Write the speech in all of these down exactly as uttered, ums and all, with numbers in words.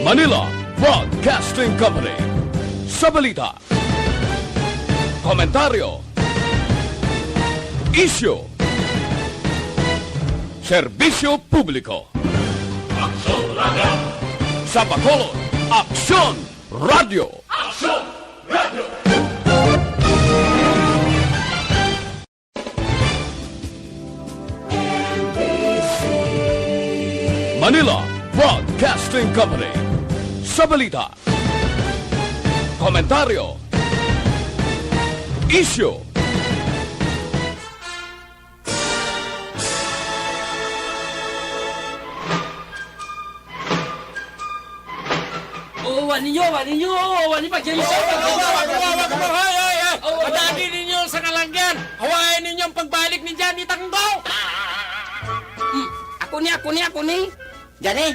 Manila Broadcasting Company. Sa balita, komentaryo, isyu, serbisyo publiko. Aksyon Radio! Sa Bacolod, Aksyon Radio! Aksyon Radio! Manila Broadcasting Company. Sa balita, komentaryo, isyu, Oo, wa ninyo, wa ninyo, wa ninyo pagyan sa. Wa, wa, wa, wa, wa, wa, wa, hoy, hoy, hoy. Oo. Padagi ninyo sa kalanggan. Hawayan ninyo ang pagbalik ni Johnny Tanggo. Hmm, ako ni, ako ni, ako ni. Johnny,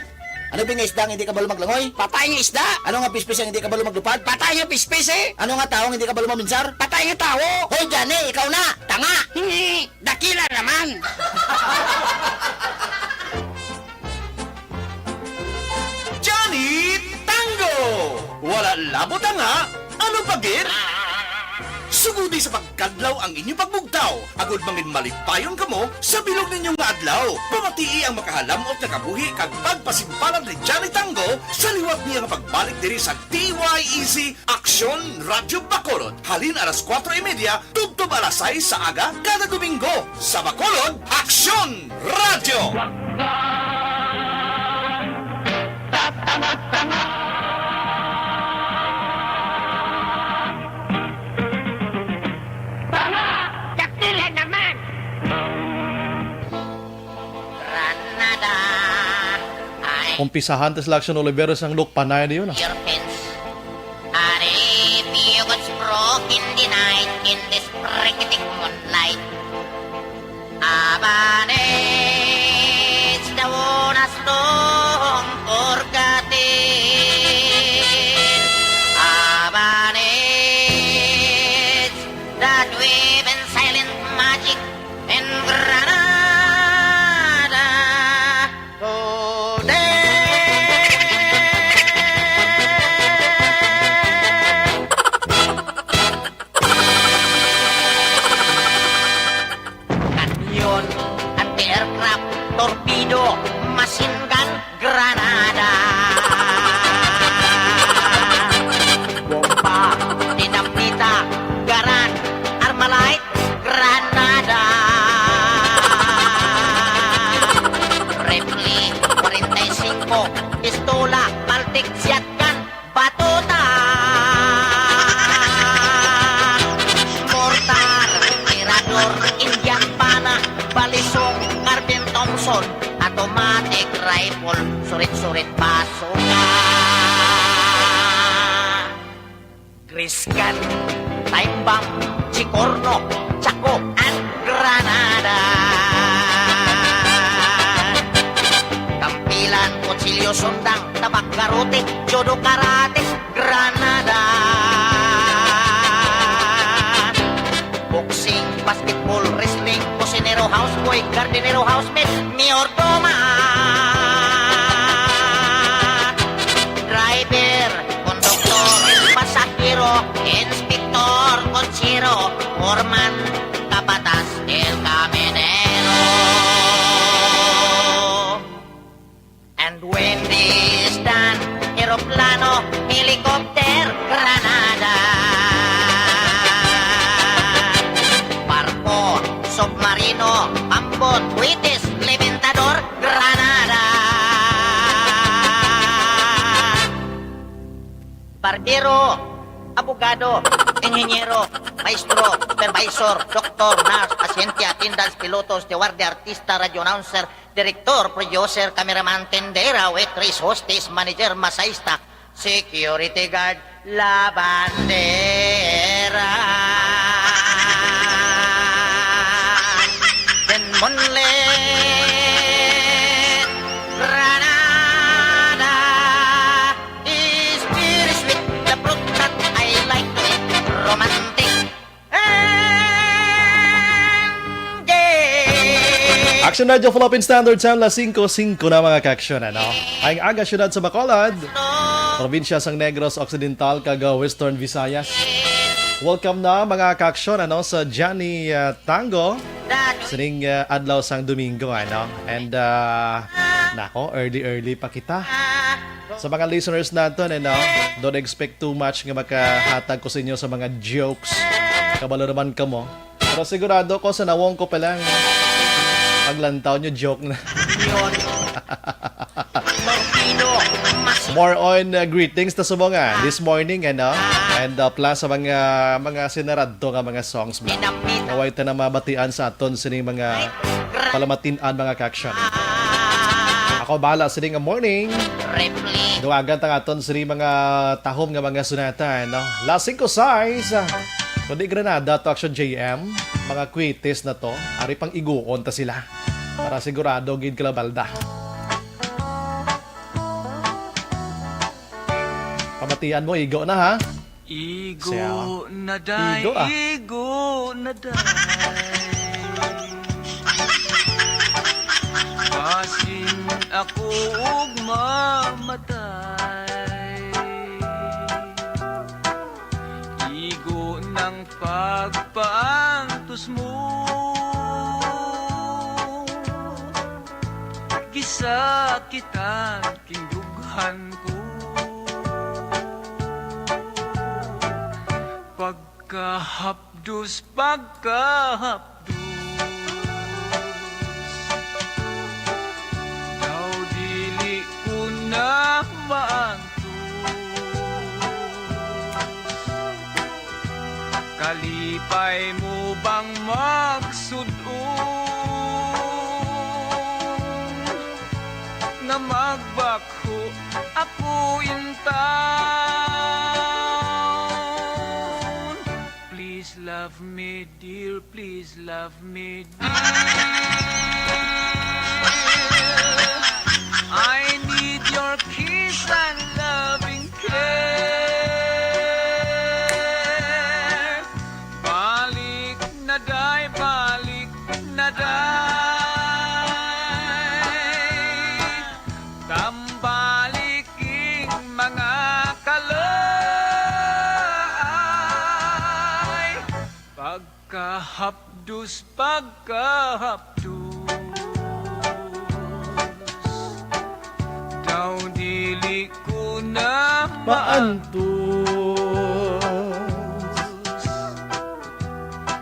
ano ba nga isda nga hindi kabalo maglangoy? Patay nga isda. Ano nga pispis ang hindi kabalo maglupad? Patay nga pispis, eh. Ano nga tawo nga hindi kabalo maminsar? Patay nga tawo. Hoy, Johnny, ikaw na. Tanga. Hingi. Dakila naman! Johnny Tango! Wala labot ang nga, ano pa gid? Sugodi sa pagkadlaw ang inyo pagbugtaw, agod mangin malipayon kamo sa bilog ninyo nga adlaw. Pamatii ang makahalamot nga kabuhi kag pagpasimpalag ni Johnny Tango sa liwat niya nga pagbalik diri sa D Y E C Aksyon Radyo Bacolod, halin alas kuwatro y media tubtob alas sais sa aga kada Domingo. Sa Bacolod, Aksyon Radyo! Dakila naman! Granada. Ay. Umpisahan ta sila, Action Oliveros, ang look panay diyon, ah. Your pins. Are few gods broke in the night, in this freaking moonlight. Abanage, the one as long forgotten. Abanage, that weaving silent magic in Granada today. Kanyon, anti-aircraft, torpedo, machine gun, granada. Bomba, dinamita, garan, Armalite, granada. Rifle, kwarenta y singko, pistola, Baltic, shotgun, batuta. Mortar, tirador, Indian pana, balisong, Carvin Thompson, automatic rifle, surit-surit, basuka. Grease gun, time bomb, chikorno, chako, and granada. Tampilan, kutsilyo, sundang, tabak, garrote, judo, karate, granada. Boxing, basketball, wrestling, kusinero, houseboy, gardinero, housemaid, mayordomo. Driver, konduktor, pasahero, inspektor, kotsero, foreman, kapatas, el camionero. And when this done, eroplano, helicopter, granada. Barko, submarino, ambot, kuwitis, lebintador, granada. Barbero, abogado, inhenyero, maestro, supervisor, doktor, nurse, pasyente, attendants, piloto, steward, artista, radio announcer, direktor, producer, cameraman, tendera, waitress, hostess, manager, masahista, security guard, labandera. Then moonlit, granada. Is bittersweet, the fruit that I like to eat. Romantic and gay. Action Radio Philippine Standard Time, las singko singko na, mga ka-action, ano? Ang aga, siyudad sa Bacolod, probinsya sang Negros Occidental, kag, uh, Western Visayas. Welcome na, mga ka-action, ano, sa Johnny, uh, Tango. Sining, uh, adlaw sang Domingo, ano? And, uh, nako, early-early pa kita. Sa mga listeners naton, ano, don't expect too much nga makahatag ko sa inyo sa mga jokes. Kabalo naman kamo. Pero sigurado ko, sa nawong ko pa lang, paglantaw nyo, joke na. Yun. Martino, mas More on, uh, greetings ta subong, ah, this morning, ano? And, uh, plus sa mga, mga sinaradto nga mga songs, bla. Pinapita. Nga way ta na mabatian sa aton sining mga Ay, gra- palamatin-an, mga ka-action. Ako bahala sining nga morning. Replay. Duwagan ta nga aton sining mga tahom nga mga sunatan, no? Las singko sais. Kundi Granada to, Action J M. Mga kwitis na to. Ari pang iguon ta sila. Para sigurado gid kalabalda. Pamatian mo, igo na, ha? Igo Siya. na day, Igo, ah. igo na day. Basin ako og mamatay. Igo nang pagpaantos mo. Gisakitan king dughan ko. Pagkahapdos, pagkahapdos, daw dili ko na maantos. Kalipay mo bang magsud-ong nga magbakho ako intawon? Please love me, dear, please love me, dear. I need your kiss and loving care. Balik na day, balik na day. Tambalik ing mga kalaay. Pagkahapdos, pagkahapdos, daw dili ko na Paantos.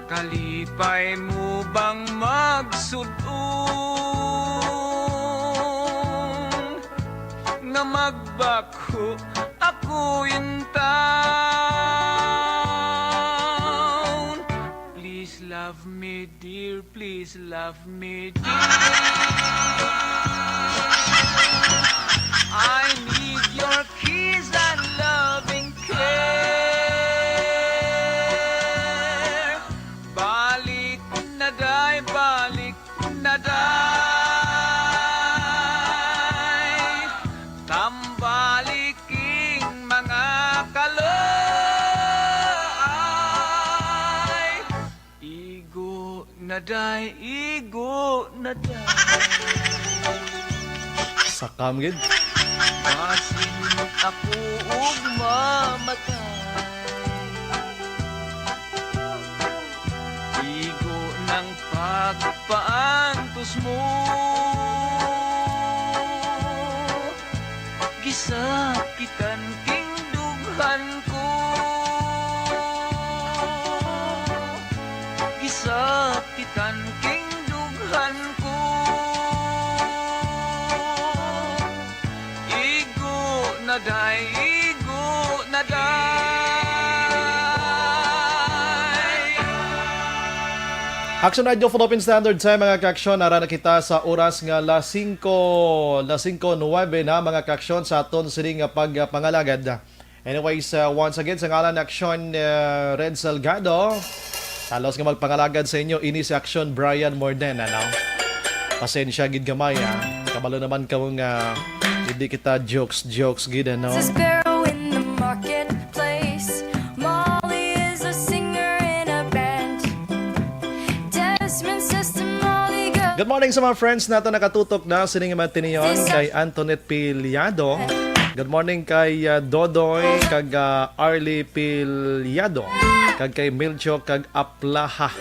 Kalipay mo bang magsud-ong nga magbakho ako intawon? Please love me, dear, please love me, dear. I need your kiss and loving care. Balik na day, balik na day. Tambalik ing mga kalaay. Igo na day, igo na day. Sakam gid. Basin ako og mamatay. Igo nang pagpaantos mo. Gisakitan king dughan ko. Gisakitan king dughan ko. Igo na day, igo na day. Action Radio Philippine Standard Time, mga ka-action. Ara na kita sa oras nga las singko, las singko nuwebe na, mga ka-action, sa aton sining nga pagpangalagad. Anyways, uh, once again, sa ngalan ni Action, uh, Red Salgado, talos nga magpangalagad sa inyo, ini si Action Brian Morden, ano? Pasensya gid gamay, ah. Kabalo naman kamo nga hindi kita jokes, jokes gid, ano? It's a sparrow in the marketplace. Molly is a singer in a band. Desmond says to Molly, "Go." Good morning sa mga friends nato nakatutok na sining mga tiniyon kay Antoinette Piliado. Good morning kay, ah, Dodoy kag, ah, Arlie Piliado, kag kay Milcho kag Aplaha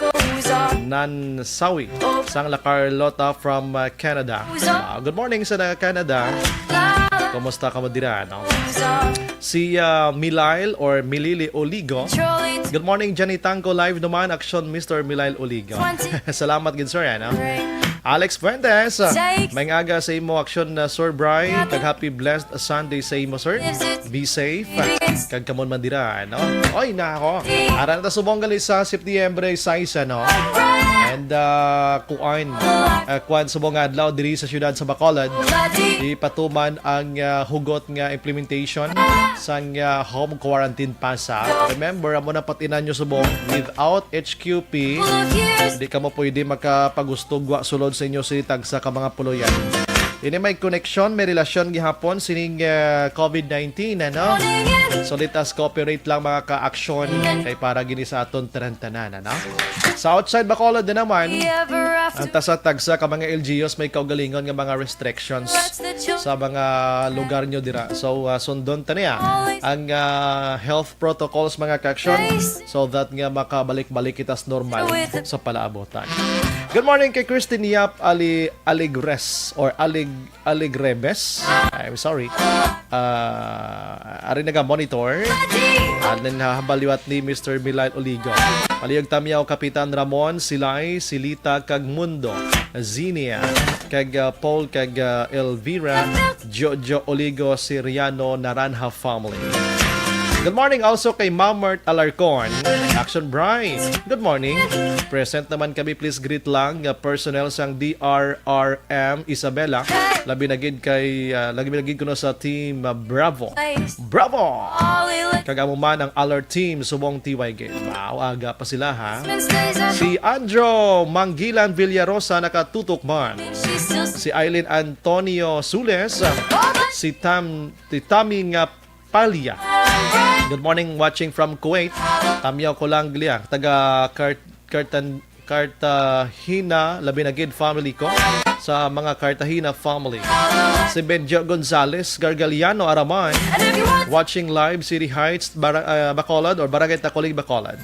Nansawi sang La Carlota from, ah, Canada. Ah, good morning sa na Canada. Kumusta ka mo dira, no? Si, ah, Milail or Milili Oligo. Good morning, Johnny Tangko. Live naman, action, Mister Milail Oligo. Salamat gid, sir, ano? Alex Fuentes, ah, may aga sa imo action na, Sir Bry. Kag happy blessed Sunday sa imo, sir. Be safe. Kag kamon man dira, no? Oy, nako. Ara na ta subong gali sa September sais, ano? And, ah, kuan, ah, kuan subong nga adlaw diri sa siyudad sa Bacolod. Ipatuman ang, ah, hugot nga implementation sang, ah, home quarantine pasa. Remember, amo na patinan nyo subong, without H Q P, di kamo pwede makapagustog wa sulod sa inyo sitag sa ka mga puloyan. Ini may koneksyon, may relasyon gihapon sining, ah, covid nineteen, ano? So let us cooperate lang, mga ka-aksyon, kay para gini sa aton tanan-tanan, ano? Sa outside Bacolod na naman, ang tasa-tagsa ka mga L G Us may kaugalingon nga mga restrictions sa mga lugar nyo dira. So, ah, sundon ta niya ang, ah, health protocols, mga ka-aksyon, so that nga makabalik-balik kita sa normal sa palaabutan. Good morning kay Christine Yap Ali Alegres or Alig Alegrebes. I'm sorry. Ah, ari naga-monitor. Ang nahabal liwat ni Mister Milail Oligo. Palihog Tamyaw, Kapitan Ramon, Silay, Silita, kag Mundo, Zinia, kag, ah, Paul, kag, ah, Elvira, Jojo Oligo, Siriano, Naranja family. Good morning also kay Mamart Alarcon. Action Bry. Good morning. Present naman kami, please greet lang nga personnel sang D R R M Isabela. Labi na gid kay, ah, labi na gid kuno sa team, ah, Bravo. Bravo! Kag amo man ang Alert Team subong T Y G. Wow, aga pa sila, ha? Si Andrew Manggilan Villarosa nakatutok man. Si Aileen Antonio Sules, si Tam, si Tami nga Palia. Good morning, watching from Kuwait. Tamyaw ko lang gliya, taga Kart-, Kartan-, Cartagena, labi na gid family ko sa mga Cartagena family. Si Benjo Gonzales Gargaliano Araman, watching live, City Heights, Bara-, ah, Bacolod or Barangay Tacolig, Bacolod.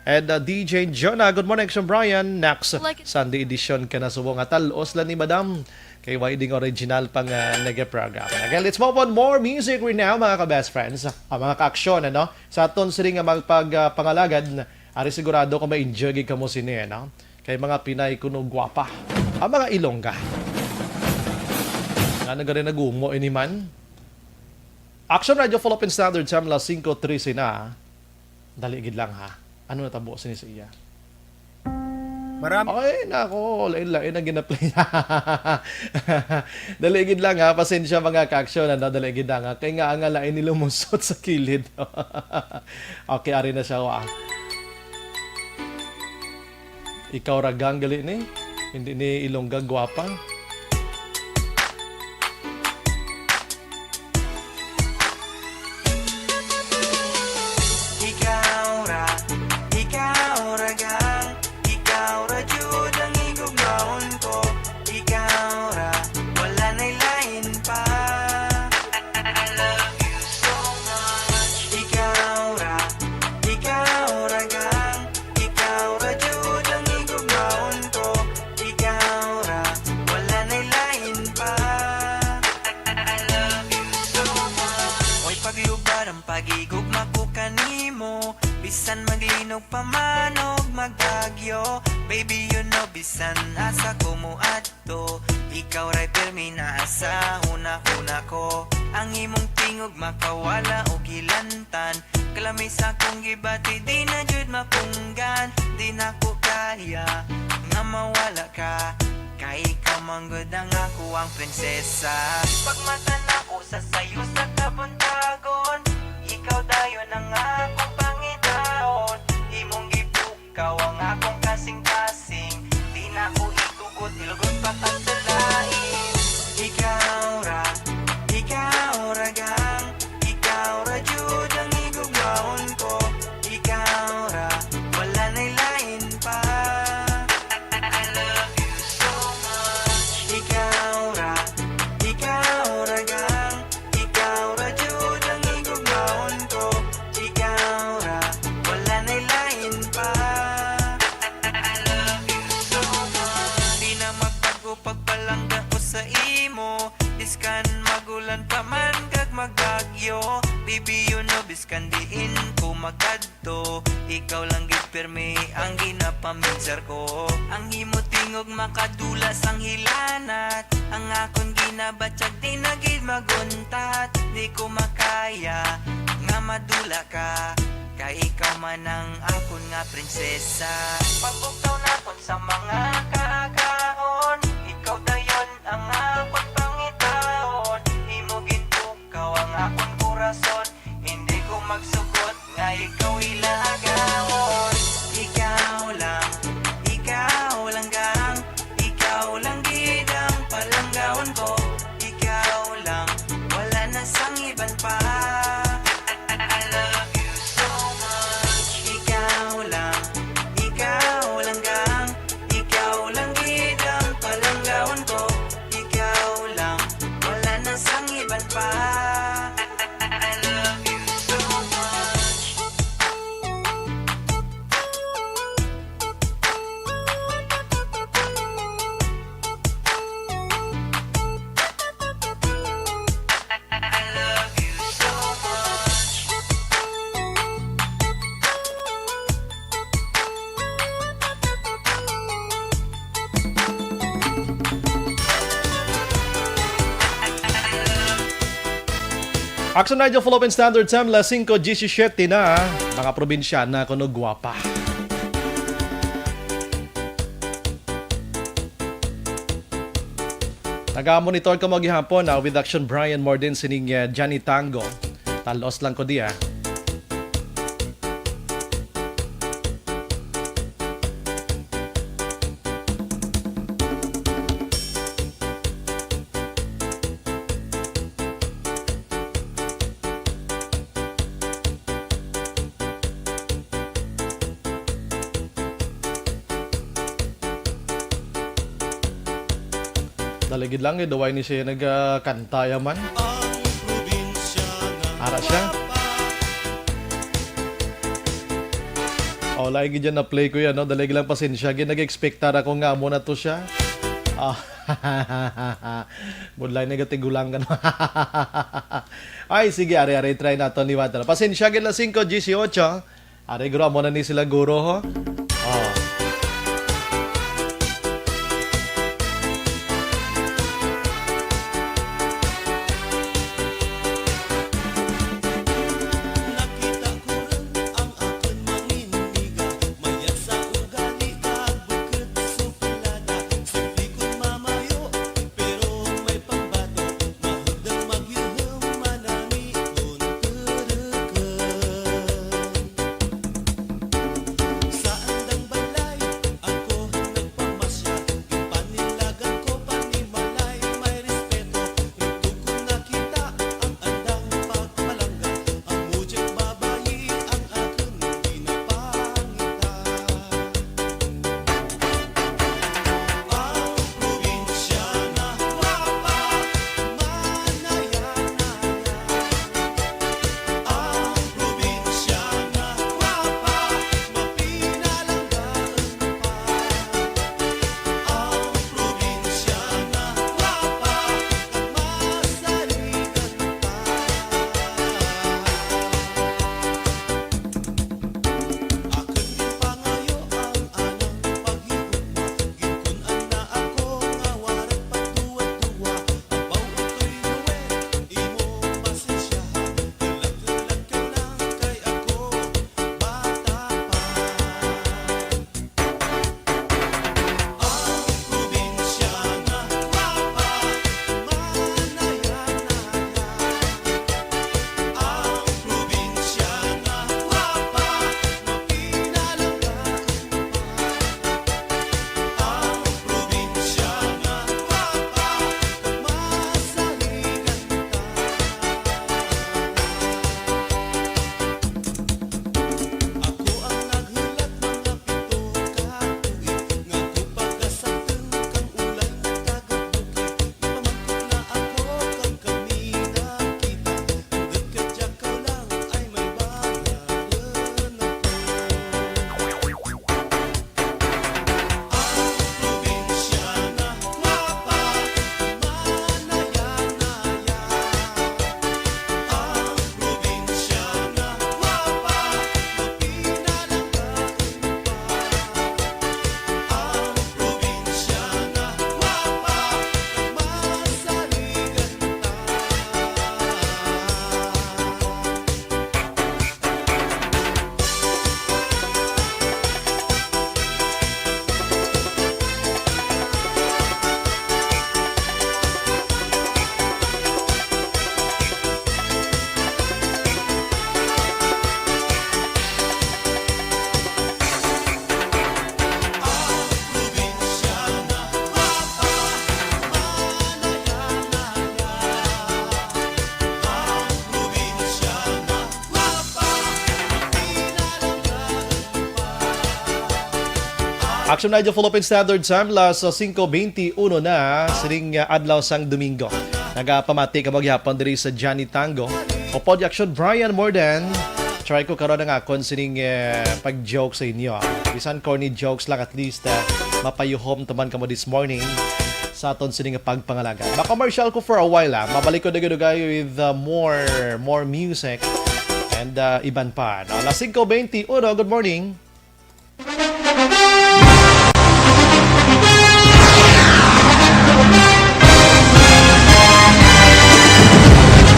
And, uh, D J Jonah, good morning, Action Brian. Next Sunday edition ka na subong nga tal-os lang ni Madam. Kay why ding original pang, uh, nag-program. Again, let's move on more music right now, mga ka-best friends. Ang mga ka-aksyon, ano? Sa aton sini nga magpag, uh, pangalagad, ari sigurado ko ma-enjoy gid kamo sini, ano? Kay mga Pinay kuno gwapa. Ang mga Ilongga. Ano gani nagumo ini man? Action Radio Philippine Standard Time, alas singko trese na. Dali gid lang, ha. Ano natabo sini sa iya? Marami. Ay, nako, lain-lain ang ginaplay. Dali gid lang, ha. Pasensya, mga ka-aksyon, ano? Dali gid lang, ha. Kay nga, nga lain ni lumusot sa kilid. Okay, ari na siya, wa. Ikaw ra gang gali ni. Hindi ni Ilongga gwapa. Ikaw ra, ikaw ra gang, ikaw ra jud ang higugmaon ko. Ikaw ra, wala na'y lain pa. I love you so much. Ikaw ra, ikaw ra gang, ikaw ra jud ang higugmaon ko. Ikaw ra, wala na'y lain pa. I love you so much. Way paglubar ang paghigugma ko kanimo. Bisan maglinog pa man og magbagyo, baby, you know, bisan asa ko moadto, ikaw ra'y pirmi na sa hunahuna ko. Ang imong tingog makawala og hilantan. Kalami sa akong gibati, di na jud mapunggan. Di na ko kaya nga mawala ka. Kay ikaw man gud ang ako ang prinsesa. Pagmata nako sa sayo sa kabuntagon, ikaw dayon ang akong pangitaon. Imong gipukaw ang akong kasing-kasing. Di na ko itugot, hilgot pa ka sa lain. Ikaw ra, ikaw ra gang, ikaw ra jud ang higugmaon ko. Ikaw ra, wala na'y lain pa. I love you so much. sa imo, biskan magulan pa man kag magbagyo. Baby, you know, biskan diin ko magkadto, ikaw lang gid pirmi ang ginapaminsar ko. Ang imo tingog makadula sang hilanat, ang akon ginabatyag di na gid maguntat. Di ko makaya nga madula ka, kay ikaw man ang akon nga prinsesa. Pagbugtaw naton sa mga kaagaon, ikaw dayon ang akon pangitaon. Imo gintukaw ang akon korason, hindi ko magsugot nga ikaw ila agawon. Ikaw lang, ikaw lang gang, ikaw lang gid ang palanggawon ko. Ikaw lang, wala na sang iban pa. I love you so much. Ikaw lang, ikaw lang gang, ikaw lang gid ang palanggawon ko. Ikaw lang, wala na sang iban pa. I love you so much. I love you so much. Action Radio Philippine Standard Time, las singko diyesisiete na, mga probinsyana kuno guwapa. Naga-monitor kamo gihapon, ah, with Action Brian Morden sining, ah, Johnny Tango. Talos lang ko di, ah. Dali gid lang, eh, daw ay ni siya nagkanta yaman. Ara siya. O, lain gid yan na play ko yan, no? Dali gid lang, pasensya. Gid nag-expectar ako nga amo na to siya. Ah, budlay na gatigulangan. Ay, sige, ari-ari, try nato ni Water. Pasensya gid lang, singko diyesyocho. Ari, guro, amo na ni sila, guro, ho? Oh. Nakita ko rin ang akon manginmiga, mayad sa ugali kag bukod suplada. Simple kon mamayo, pero may pambato, mahugdang magyuhom, manami kon turugon. Sa ang Action Radio Philippine Standard Time, las singko beintiuno na sining, ah, adlaw sang Domingo. Nagapamati kamo gihapon diri sa Johnny Tango. Upod Action Brian Morden. Try ko karon ang akon sining, eh, pag-joke sa inyo, ah. Bisan corny jokes lang, at least, ah, mapayuhom taman kamo this morning sa aton sining pagpangalaga. Ma-commercial ko for a while, ah. Mabalik ko dugay-dugay with, ah, more, more music and, ah, iban pa. No? Alas singko beintiuno, good morning.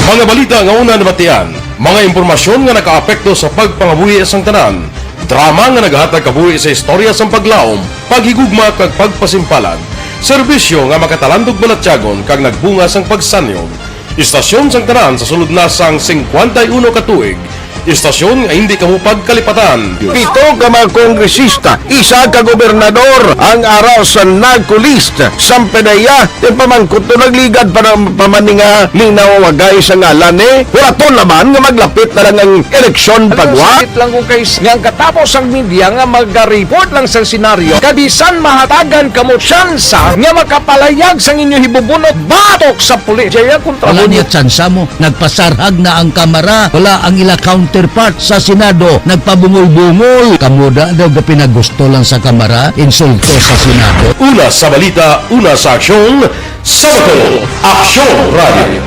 Mga balita nga una nabatian, mga impormasyon nga nakaapekto sa pagpangabuhi sang tanan, drama nga nagahatag kabuhi sa istorya sang paglaom, paghigugma kag pagpasimpalan, serbisyo nga makatalandog balatyagon kag nagbunga sang pagsanyog. Istasyon sang tanan sa sulod na sang singkwenta y uno ka tuig. Istasyon nga hindi kamo pagkalipatan. Pito ka mga kongresista, isa ka gobernador ang ara sa NAGCO list. Sang P D E A, ti pamangkot to nagligad pa ng pamaninga linaw wagay sa ngalan ni. Huraton naman nga maglapit na lang ang eleksyon pagwa. Sakit lang kung kay nga ang katapos ang media nga magariport lang sa senaryo, kabisan mahatagan kamo tsansa nga makapalayag sang inyo hibubunot batok sa pulis. Jaya kontra Wala mo niya tsansa mo. Nagpasarhag na ang Kamara. Wala ang ila counterpart sa Senado. Nagpabungol-bungol. Kamo da daw gapinagusto lang sa Kamara. Insulto sa Senado. Una sa balita, una sa aksyon, sa Bacolod, Aksyon Radio.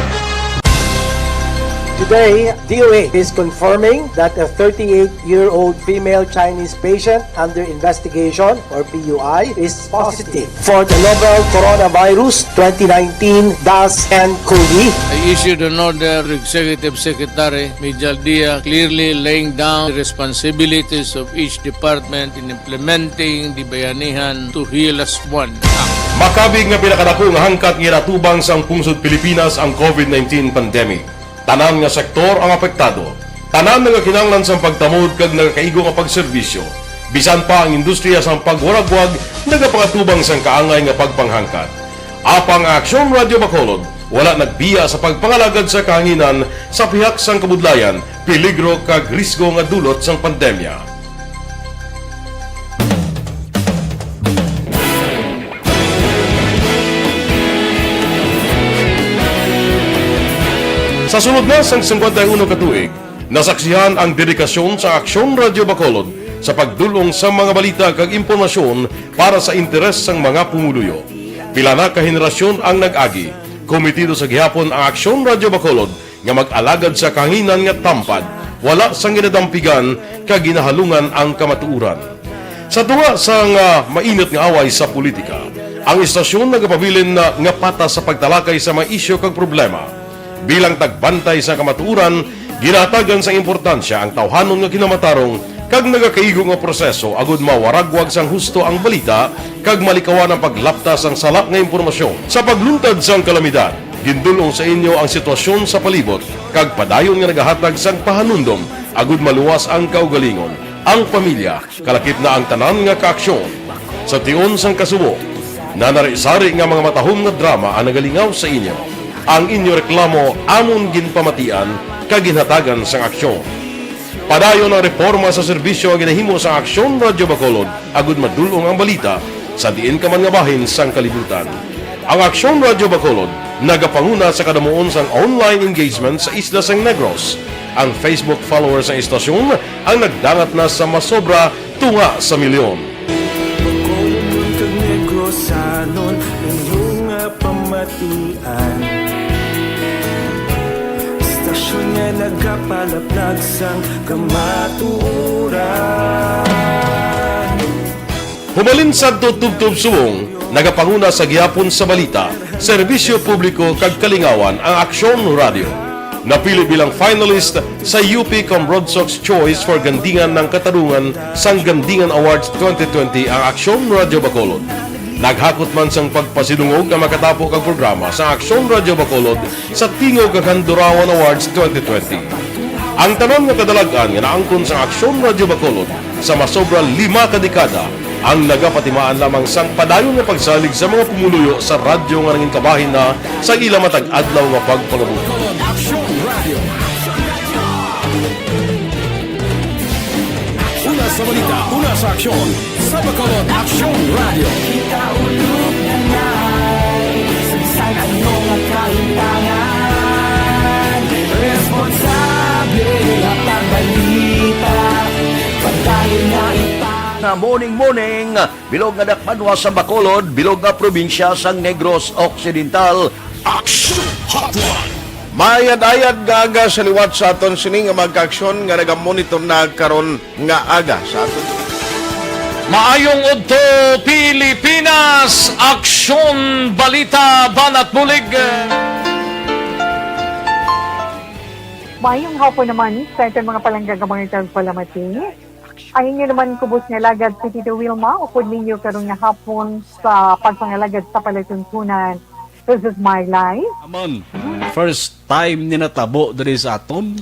Today, D O H is confirming that a thirty-eight-year-old female Chinese patient under investigation, or P U I, is positive for the novel coronavirus twenty nineteen dash N cov. I issued an order to Executive Secretary Mijal Dia, clearly laying down the responsibilities of each department in implementing the Bayanihan to Heal As One Act. Makabig nga pinakadako nga hangkat nga ginatubang sang pungsod Pilipinas ang COVID nineteen pandemic. Tanan nga sektor ang apektado. Tanan nagakinahanglan sang pagtamod kag nagakaigo nga pagserbisyo. Bisan pa ang industriya sang pagwaragwag nagapangatubang sang kaangay nga pagpanghangkat. Apang ang Aksyon Radio Bacolod wala nagbiya sa pagpangalagad sa kahanginan sa pihak sang kabudlayan, peligro kag risgo nga dulot sang pandemya. Sa sulod na sang singkwenta y uno ka tuig, nasaksihan ang dedikasyon sa Aksyon Radio Bacolod sa pagdul-ong sa mga balita kag impormasyon para sa interes sang mga pumuluyo. Pila na ka henerasyon ang nag-agi, kometido sa gihapon ang Aksyon Radio Bacolod nga mag-alagad sa kahanginan nga tampad, wala sang ginadampigan kag ginahalungan ang kamatuoran. Sa tunga sang, ah, mainit nga away sa politika, ang istasyon nagapabilin na nga patas sa pagtalakay sa mga isyu kag problema. Bilang tagbantay sa kamatuoran, ginahatagan sang importansya ang tawhanon nga kinamatarong kag nagakaigo nga proseso agud mawaragwag sang husto ang balita kag malikawan ang paglapta sang sala nga impormasyon. Sa pagluntad sang kalamidad, gindul-ong sa inyo ang sitwasyon sa palibot kag padayon nga nagahatag sang pahanumdom agud maluwas ang kaugalingon, ang pamilya, kalakip na ang tanan nga kaaksyon. Sa tion sang kasubo, nanari-sari nga mga matahom nga drama ang nagalingaw sa inyo. Ang inyo reklamo amon ginpamatian kag ginhatagan sang aksyon. Padayon ang reporma sa serbisyo nga ginahimo sang Aksyon Radio Bacolod agud madul-ong ang balita sa diin ka man nga bahin sang kalibutan. Ang Aksyon Radio Bacolod nagapanguna sa kadamuon sang online engagement sa isla sang Negros. Ang Facebook followers sang istasyon ang nagdangat na sa masobra tunga sa milyon. Bacolodnon kag Negrosanon, inyo nga pamatian. Istasyon nga nagapalaplag sang kamatuoran. Hubalin sadto tubtob subong, nagapanguna sa gihapon sa balita, serbisyo publiko kag kalingawan ang Aksyon Radio. Napili bilang finalist sa U P Cambrodsoc's Choice for Gandingan ng Katarungan sang Gandingan Awards twenty twenty ang Aksyon Radio Bacolod. Naghakot man sang pagpasidungog ang makatapo kag programa sa Aksyon Radio Bacolod sa Tingog kag Handurawan Awards twenty twenty. Ang tanan nga kadalag-an nga naangkon sang Aksyon Radio Bacolod sa masobra lima ka dekada ang nagapatimaan lamang sang padayon nga pagsalig sa mga pumuluyo sa radyo nga nangin kabahin na sa ila matag adlaw nga pagpangabuhi. Una sa balita, una sa aksyon, sa Bacolod Aksyon Radio. Kita ulog na nai, sa bisan ano nga kahintangan, responsable, hatag balita, padayon nga ipang- Na morning, morning, bilog nga dakbanwa sa Bacolod, bilog nga probinsya sang Negros Occidental. Aksyon Hotline. Mayad-ayad nga aga sa liwat sa aton sini nga mga kaaksyon nga nagamonitor na karon nga aga sa aton. Maayong udto, Pilipinas! Aksyon, balita, banat bulig. Maayong hapon naman sa aton mga palangga nga mga tagpalamati. Ang inyo naman kubos nga alagad si Tito Wilma, upod ninyo karon nga hapon sa pagpangalagad sa palatuntunan. This is my life. Amon, first time ni natabo diri sa aton,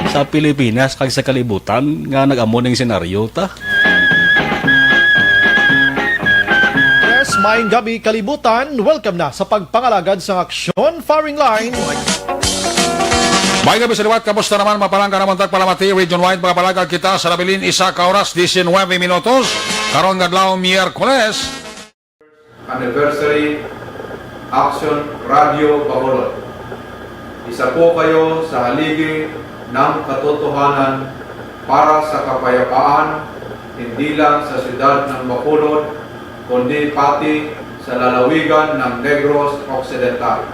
sa Pilipinas kag sa kalibutan nga nag-amo ning senaryo ta. Yes, maayong gabi, kalibutan. Welcome na sa pagpangalagad sang Aksyon Firing Line. May gabi sa liwat, kamusta naman? Mapalangga naman tagpalamati, Region Wide, mga palagad kita sa nabilin, isa ka oras, diecinuebe minutos. Karon nga adlaw, Miyerkules. Anniversary Action Radio Bacolod. Isa po kayo sa haligi ng katotohanan para sa kapayapaan, hindi lang sa siyudad ng Bacolod, kundi pati sa lalawigan ng Negros Occidental.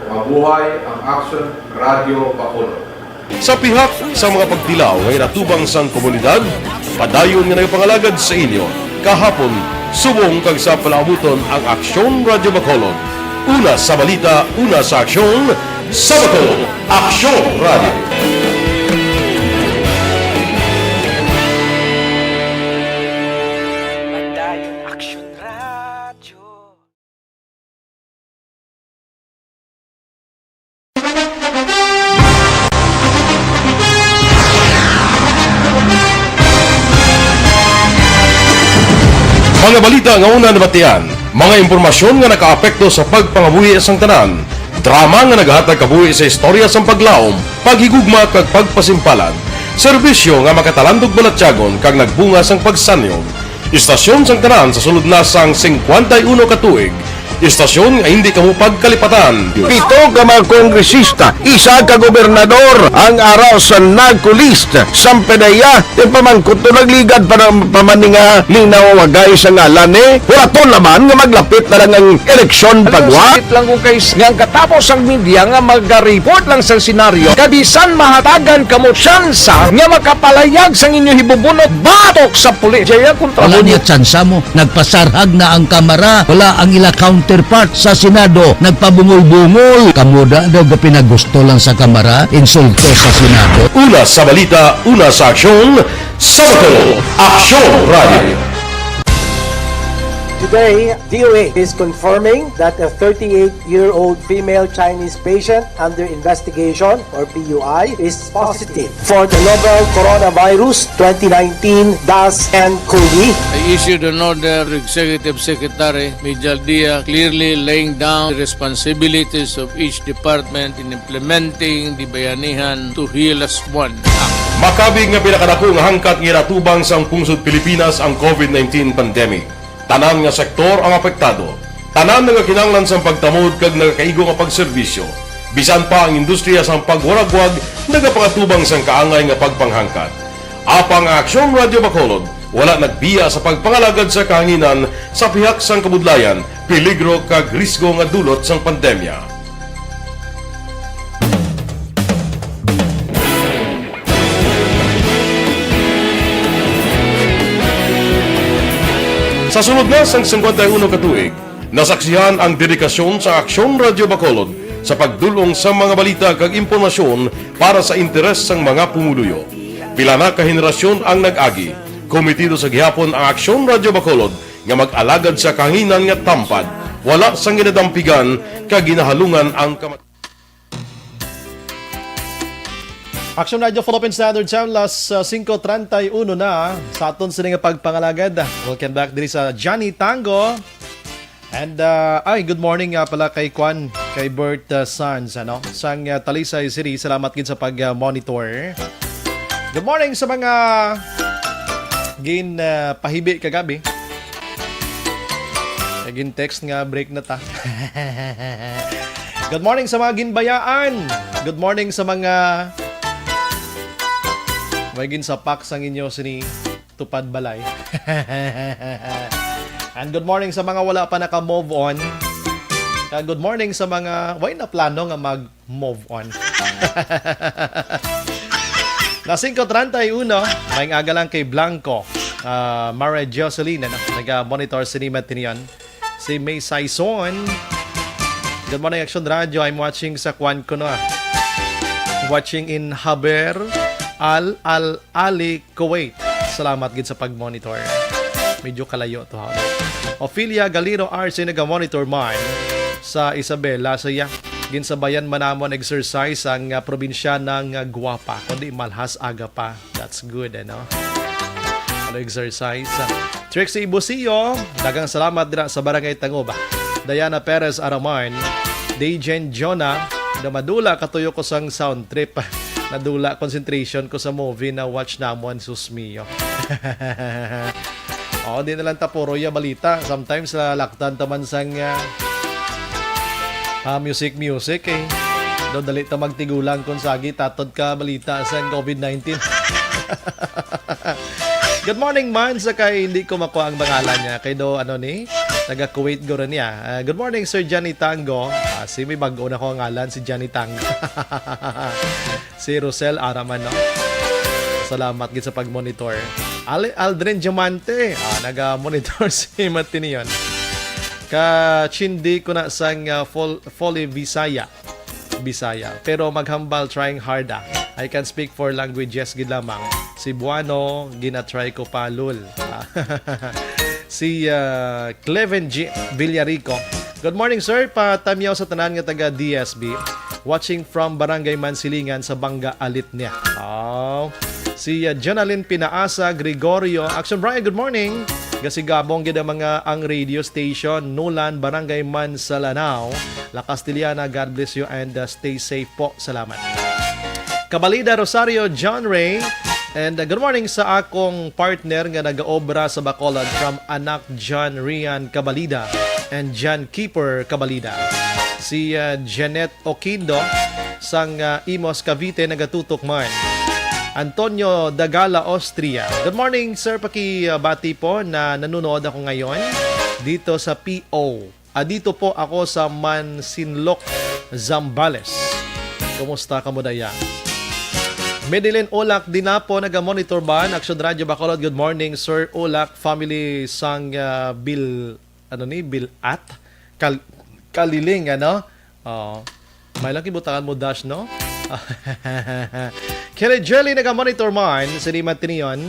Mabuhay ang Action Radio Bacolod. Sa pihak sa mga pagtilaw nga ginatubang sang komunidad, padayon nga nagapangalagad sa inyo kahapon, subong kag sa palaabuton ang Aksyon Radyo Bacolod, una sa balita, una sa aksyon, sa Bacolod, Aksyon Radyo. Padayon Aksyon Radyo. Mga balita nga una nabatian, mga impormasyon nga nakaapekto sa pagpangabuhi sang tanan, drama nga nagahatag kabuhi sa istorya sang paglaom, paghigugma kag pagpasimpalan, serbisyo nga makatalandog balatyagon kag nagbunga sang pagsanyog. Istasyon sang tanan sa sulod na sang singkwenta y uno ka tuig. Istasyon nga hindi kamo pagkalipatan. Pito ka mga kongresista, isa ka gobernador, ang ara sa NARCO list. Sampay na iya, yung pamangkot to nagligad pa ng pamaninga, linaw wagay sa ngalan ni. Hulaton naman nga maglapit na lang ang eleksyon pagwa. Sakit lang kung kay nga ang katapos ang media nga maga-report lang sa senaryo, kabisan mahatagan kamo tsansa nga makapalayag sang inyo hibubunot batok sa pulis. Jaya kontra Wala niya tsansa mo. Nagpasarhag na ang Kamara. Wala ang ila counterpart sa Senado. Nagpabungol-bungol. Kamo da daw gapinagusto lang sa Kamara, insulto sa Senado. Una sa balita, una sa aksyon, sa Bacolod, Aksyon Radio. Today, D O A is confirming that a thirty-eight-year-old female Chinese patient under investigation, or P U I, is positive for the novel coronavirus twenty nineteen dash N COVID. I issued an order to Executive Secretary Mijal Dia, clearly laying down the responsibilities of each department in implementing the Bayanihan to Heal Us One Act. Makabig nga pinakadako nga hangkat nga ginatubang sang pungsod Pilipinas ang COVID nineteen pandemic. Tanan nga sektor ang apektado. Tanan nga kinahanglan sang pagtamod kag nagakaigo nga pagserbisyo. Bisan pa ang industriya sang pagwaragwag nagapangatubang sang kaangay nga pagpanghangkat. Apang ang Aksyon Radyo Bacolod wala nagbiya sa pagpangalagad sa kahanginan sa pihak sang kabudlayan, peligro kag risgo nga dulot sang pandemya. Sa sulod na sang singkwenta y uno ka tuig, nasaksihan ang dedikasyon sa Aksyon Radyo Bacolod sa pagdul-ong sa mga balita kag impormasyon para sa interes sang mga pumuluyo. Pila na ka henerasyon ang nag-agi. Kometido sa gihapon ang Aksyon Radyo Bacolod nga mag-alagad sa kahanginan nga tampad, wala sang ginadampigan kag ginahalungan ang kamat- Action Radio Philippine Standard Time, las, uh, singko treinta y uno na sa aton sini nga pagpangalagad. Welcome back diri sa Johnny Tango. And, uh, ay, good morning nga pala kay Kwan, kay Bert, uh, Sanz, ano? Sang, uh, Talisay City, salamat gid sa pag, uh, monitor. Good morning sa mga Gin, ah, pahibi kagabi. Gin text nga break na ta. Good morning sa mga ginbayaan. Good morning sa mga may ginsapak sang inyo sini tupad balay. And good morning sa mga wala pa naka-move on. Kag good morning sa mga way na plano nga mag-move on. Las singko treinta y uno, may aga lang kay Blanco. Ah, Mara Jocelyn, ano, naga-monitor sini matinion. Si May Saison. Good morning, Action Radio. I'm watching sa kwan ko na. Watching in Haber Al Al Ali, Kuwait. Salamat gid sa pag-monitor. Medyo kalayo to, ha. Ophelia Galiro R C naga-monitor man sa Isabela. Saya, ginsabayan man namon exercise ang, ah, probinsyana nga gwapa, kundi malhas aga pa. That's good, ano? Ano exercise? Trixie Busio, daghang salamat dira sa Barangay Tanguba. Diana Perez Araman, Dejen Jonah, na madula katuyo ko sang sound trip. Nadula concentration ko sa movie na watch namon, sus mio. Oh, di na lang ta puro ya balita. Sometimes, ah, laktan ta man sang, ah, ah, music, music, eh. Daw dali ta magtigulang kung sagi tatod ka balita sa covid nineteen. Good morning man sa kay hindi ko makuha ang pangalan niya. Kay do, ano ni? Taga Kuwait guro niya. Ah, good morning, Sir Johnny Tango. Ah, si may bag-o na ko ang ngalan, si Johnny Tango. Si Rosel Araman, no? Salamat gid sa pag-monitor. Ali-, Aldrin Diamante, ah, naga-monitor si Matinion. Ka-chindi ko na sang, ah, fol-, Folly Bisaya. Bisaya. Pero maghambal, trying hard, ah. I can speak four languages gid lamang. Cebuano, gina-try ko pa, lul. Ah. Si, ah, Cleven G Villarico. Good morning, sir. Patamyaw sa tanan nga taga D S B. Watching from Barangay Mansilingan sa Banga Alit niya. Oh. Si, ah, Jonalyn Pinaasa Gregorio. Action Brian, good morning. Gasigabong gid ang mga ang radio station. Nulan, Barangay Mansalanao, La Castellana. God bless you and, uh, stay safe po. Salamat. Kabalida Rosario John Ray. And, uh, good morning sa akong partner nga nagaobra sa Bacolod from anak John Rian Kabalida and John Keeper Kabalida. Si, uh, Janet Oquindo sang, ah, Imus, Cavite, nagatutok man. Antonio Dagala, Austria. Good morning, sir. Pakibati po na nanonood ako ngayon dito sa P O. Ah, dito po ako sa Mansinloc, Zambales. Kumusta ka mo daya? Medilyn Olak din na po naga-monitor ba? Action Radio Bacolod. Good morning, Sir Olak, family sang, ah, Bil-, ano ni, Bilat? Kal-, Kaliling, ano? Oo. May lang kibutangan mo dash, no? Kelly Jelly naga-monitor man, si Rima Tinion.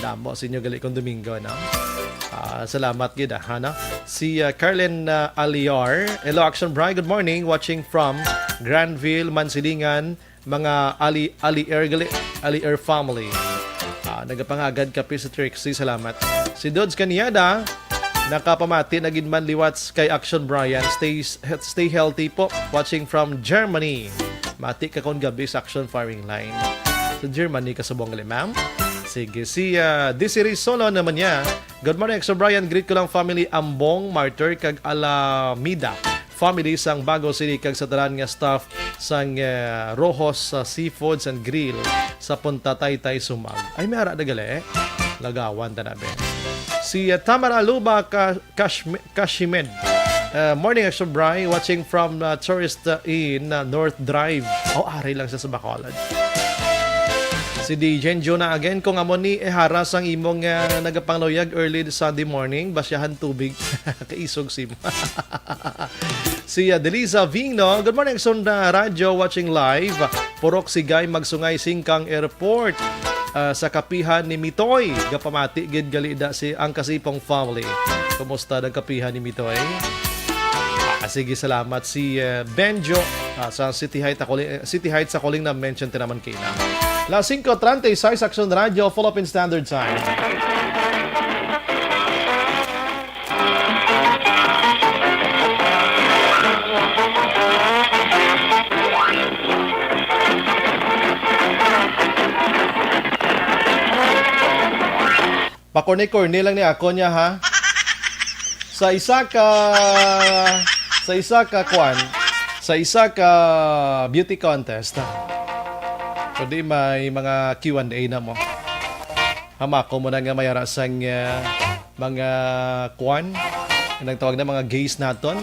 Damo sa inyo gali kong Domingo, no? Ah, salamat gid, ah, ha, no? Si, ah, Carlin, ah, Aliar. Hello, Action Brian. Good morning. Watching from Granville, Mansilingan. Mga Ali, Ali Air gali, Ali Air family. Ah, nagapangagad kape sa Trixie. Salamat. Si Dodge Caniada, nakapamati na gid man liwat kay Action Brian. Stay, stay healthy po. Watching from Germany. Mati ka kon gabi sa Action Firing Line. Sa Germany ka subong gali, ma'am? Sige, si, ah, Desiree Solo naman niya. Good morning, Action Brian. Greet ko lang family Ambong, Martyr, kag Alameda family sang Bago City, kag sa tanan nga staff sang, eh, Rojos, ah, Seafoods and Grill sa Punta Taytay, Sumag. Ay, may ara na gali. Lagawan ta na, be. Si, ah, Tamara Luba Ka-, Kashmi-, Kashimed. Uh, morning, Action Bri. Watching from, uh, Tourist, uh, Inn, uh, North Drive. Oh, ari lang siya sa Bacolod. Si D J Jonah again. Kung amo ni, eh, haras ang imong, uh, nagapangluyag early Sunday morning, basyahan tubig. Kaisog sim. Si, uh, Delisa Vino. Good morning, Action, uh, Radio, watching live. Purok Sigay, Magsungay, Singkang Airport. Ah, sa kapihan ni Mitoy. Gapamati gid gali da si ang Kasipong family. Kumusta ang kapihan ni Mitoy? Ah, sige, salamat si, eh, Benjo, ah, sa City Height, ako li-, City Heights, ako lang na-mention ti naman kina. Las singko treinta y seis, Action Radio, full up in standard time. Pakorne-korne lang ni ako niya, ha? Sa isa ka, sa isa ka kwan, sa isa ka beauty contest, ha? Pwede may mga Q and A na mo. Hamako mo na nga may ara sang, ah, mga kwan, nagtawag na mga gays naton,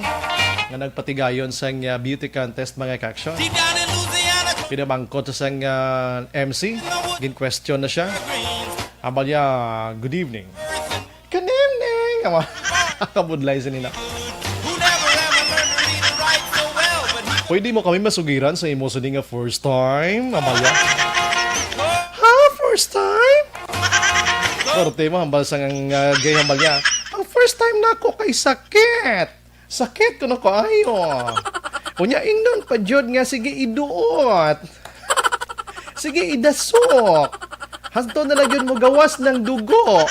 nga nagpatigayon sang, ah, beauty contest, mga ka-action. Pinamangkot sa sang, ah, M C, gin-question na siya. Amalia, good evening. Good evening! Ama, kabudlay sa nila. Pwede mo kami masugiran sa imo sini nga first time, Amalia? Ha? First time? Korte mo, hambal sa nga, ah, gay hambal niya. Ang first time na ako kay sakit. Sakit ko na kaayo. Unya, ingnon pa jud nga sige iduot. Sige idasok. Hangtod na lang jud mo gawas ng dugo.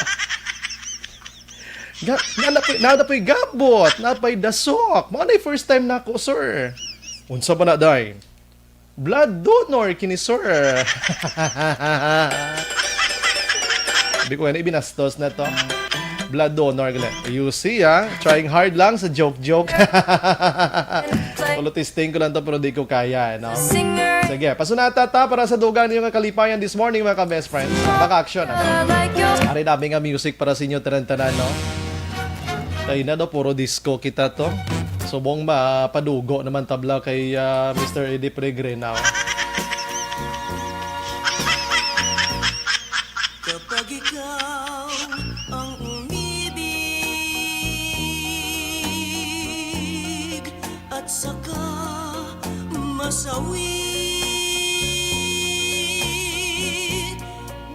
Ga-, na, na, na, na po'y gabot, na po'y dasok. Mao na'y first time nako, sir. Unsa ba na, day? Blood donor kini, sir. Di ko yan, ibinastos na to. Blood donor, gali. You see, ah? Trying hard lang sa joke-joke. Pulot-testing ko lang to, pero di ko kaya, no? Sige, pasunata ta para sa dugang ninyo nga kalipayan this morning, mga ka-best friends. Baka action, ano? Ari namin nga music para sa inyo, tanan-tanan, no? Kay na, no? Puro disco kita to. Subong mapadugo naman tabla kay, ah, Mister Eddie Peregrina, oh. Kapag ikaw ang umibig at saka masawit,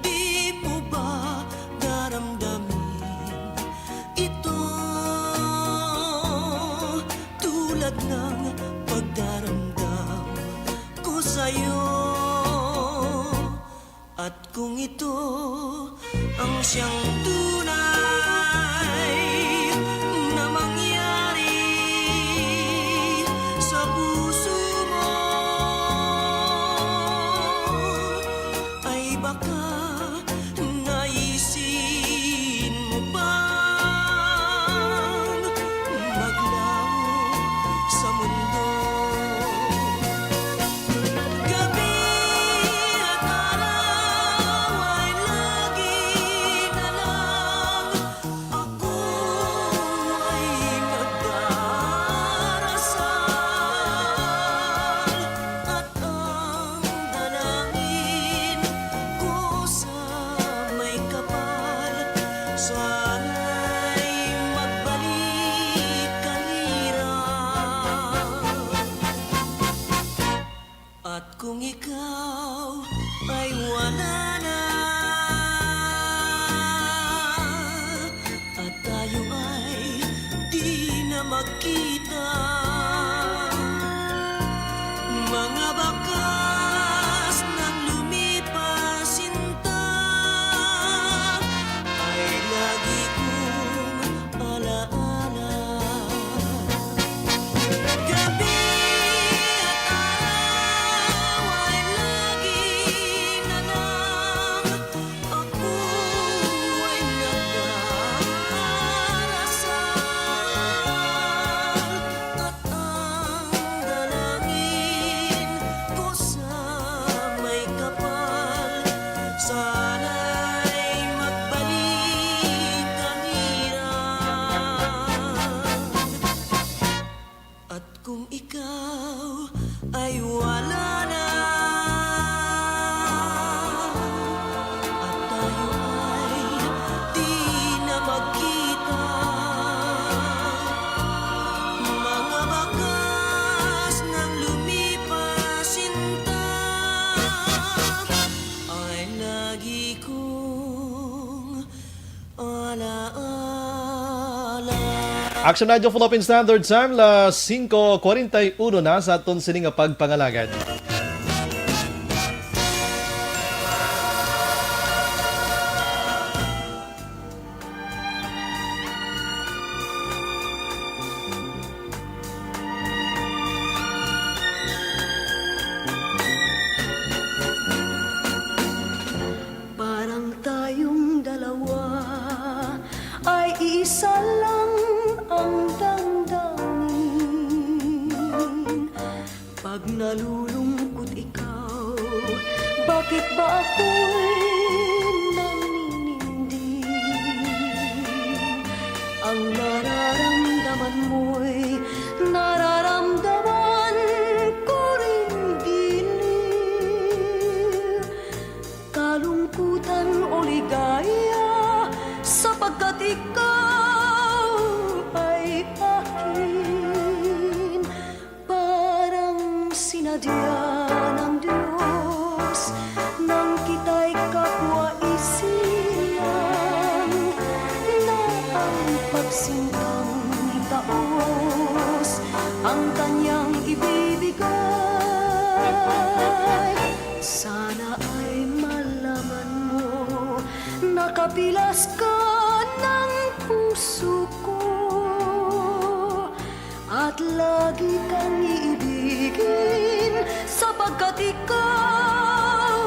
di mo ba daramdamin ito tulad ng pagdaramdam ko sa'yo? At kung ito ang siyang tunay na mangyari sa puso mo, ay baka naisin mo pang maglaho sa mundo. Gabi at araw ay lagi na lang ako ay nagdarasal, at ang dalangin ko sa may kapal, sana'y magbalik ang hirap. At kung ikaw ay wala na, at tayo ay di na magkita, mga bakas ng lumipas sinta ay lagi kong alaala. Gabi at araw ay lagi na lang ako ay nagdarasal, at ang dalangin ko sa may kapal, sana'y magbalik ang hirap. At kung ikaw ay wala na, at tayo ay di na magkita, mga bakas ng lumipas sinta ay lagi kong alaala. Action Radio Philippine Standard Time, las singko kwarenta y uno na sa aton sini nga pagpangalagad. Parang tayong dalawa Pag nalulungkot ikaw, bakit ba ako'y naninindi? Ang nararamdaman mo'y nararamdaman ko rin gini. Kalungkutan o ligaya, sapagkat ikaw ay akin. Parang sinadya ng Diyos nang kita'y kapwa isilang, na ang pagsintang taos ang kanyang ibibigay. Sana ay malaman mo, nakapilas ka ng puso ko, at lagi kang iibigin, sapagkat ikaw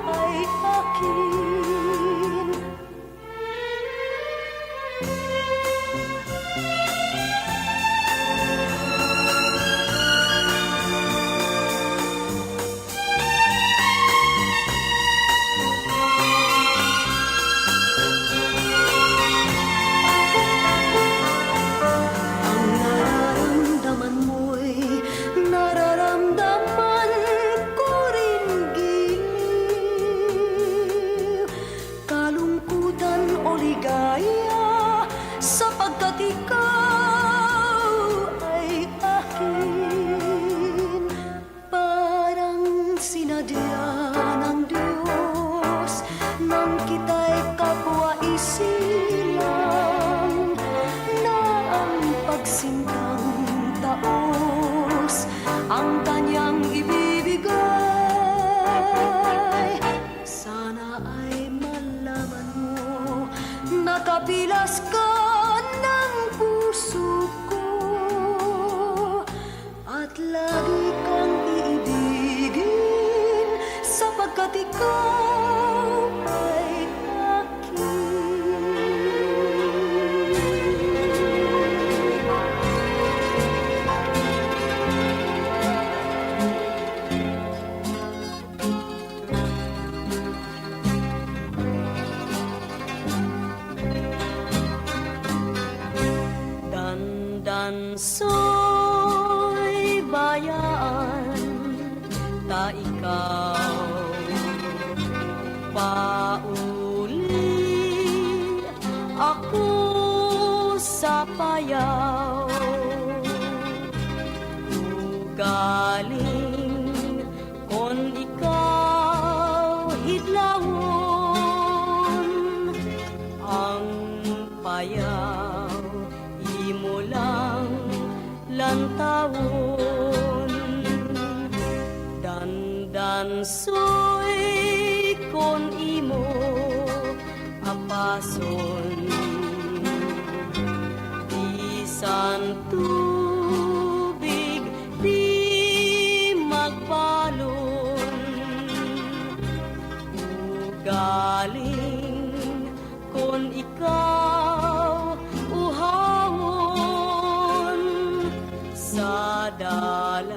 ay akin. Ang nararamdaman mo'y nararamdaman ko rin gini. Kalungkutan o ligaya, sapagkat ikaw ay akin. Parang sinadya ng Diyos nang kita'y kapwa isilang, na ang pagsintang taos ang kanyang ibibigay. Sana ay malaman mo, nakapilas ka ng puso ko, at lagi kang iibigin, sapagkat ikaw ay akin. Dandansoy bayaan ta ikaw, pauli ako sa payaw. Ugaling kon ikaw hidlawon, ang payaw imo lang lantawon. Dandansoy kon imo apason, bisan tubig di magbalon. Ugaling kon ikaw uhawon, sa dalan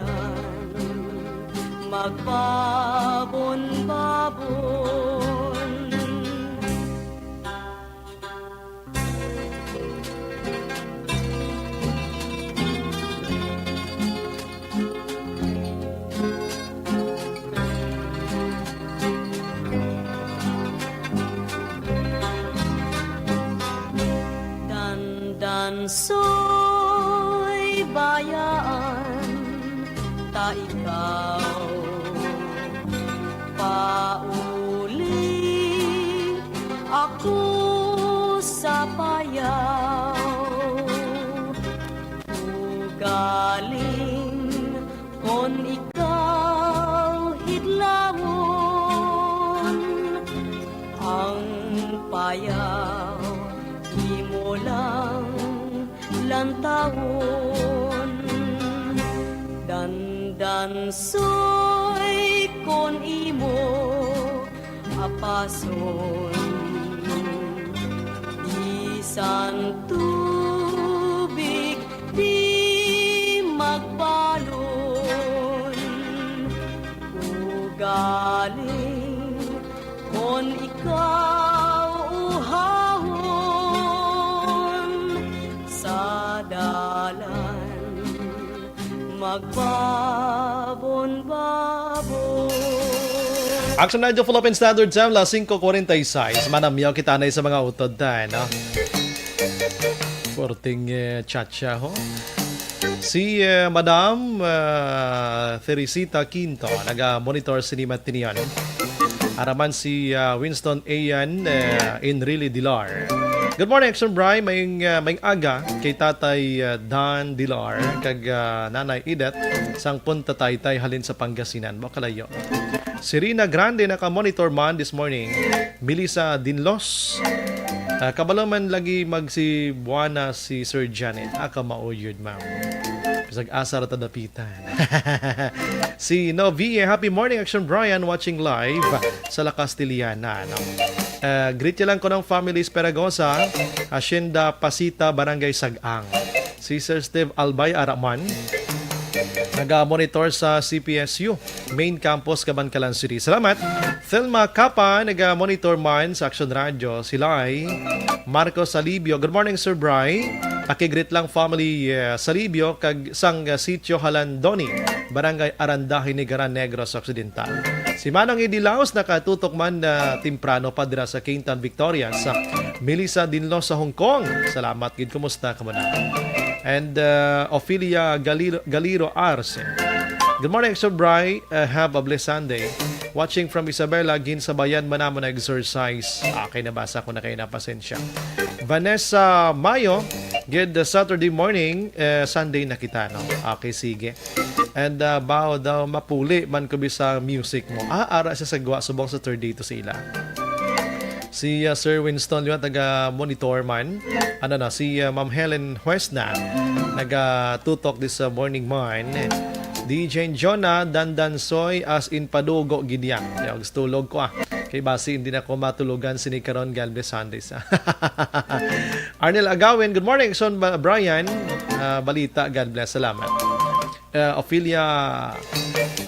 magbabon-babon. Dandansoy bayaan ta ikaw, pauli ako sa payaw. Ugaling kon ikaw hidlawon, ang payaw imo lang lantawon. Dandansoy kon imo apason, bisan tubig di magbalon. Galing kon ikaw uhawon sa dalan magbabon-babon. Action Radio Philippine Standard Time, las singko kuwarenta y seis. Manamyaw kita na sa mga utod tayo, no? Porting, eh, chacha, ho? Si, eh, Madam, ah, Teresita Quinto, naga-monitor sini matinion. Araman si, ah, Winston Ian, eh, Enrile Dilar. Good morning, Action Bry. Mayong, ah, mayong aga kay Tatay, ah, Dan Dilar kag, ah, Nanay Edith sang Punta Taytay halin sa Pangasinan. Ba kalayo. Si Rina Grande naka-monitor man this morning. Melissa Dinlos. Ah, kabalo man lagi magsibuana si Sir Janet. Ah, kamauyod, ma'am. Bisag asa ra ta dapitan. Si Novie, happy morning, Action Brian, watching live sa La Castellana, no? Ah, greet niya lang ko ng family Esperagosa, Hacienda Pasita, Barangay Sag-ang. Si Sir Steve Albay Araman, naga-monitor sa C P S U main campus, Kabankalan City. Salamat. Thelma Capa, naga-monitor man sa Action Radio. Si Lai Marcos Salibio. Good morning, Sir Bry. Pakigreet lang family, eh, Salibio kag sang, eh, Sitio Halandoni, Barangay Arandahe, Nigaran, Negros Occidental. Si Manong Eddie Laos nakatutok man, ah, temprano pa dira sa Quintan Victoria sa Melissa Dinlo sa Hong Kong. Salamat gid. Kumusta ka man? And, uh, Ophelia Galiro, Galiro Arce. Good morning, Sir Bry. Uh, have a blessed Sunday. Watching from Isabela, ginsabayan man namon na exercise. Okay, nabasa ko na kayo na, pasensya. Vanessa Mayo, good Saturday morning. Uh, Sunday na kita, no? Okay, sige. And, uh, bao daw mapuli man ko bisa music mo. Ah, ara siya sa gwa, subong Saturday to sa ila. Si, uh, Sir Winston Liwan, taga Monitor man. Ano na, si, uh, Ma'am Helen Huesna, nagatutok this, uh, morning man. D J Jonah, Dandansoy, as in padugo gid yan. Yo, gusto tulog ko, ah. Kay basi hindi na ko matulogan sini karon, God bless Sundays, ah. Arnel Agawin, good morning, Son Ba-, Brian. Ah, balita, God bless, salamat. Uh, Ophelia,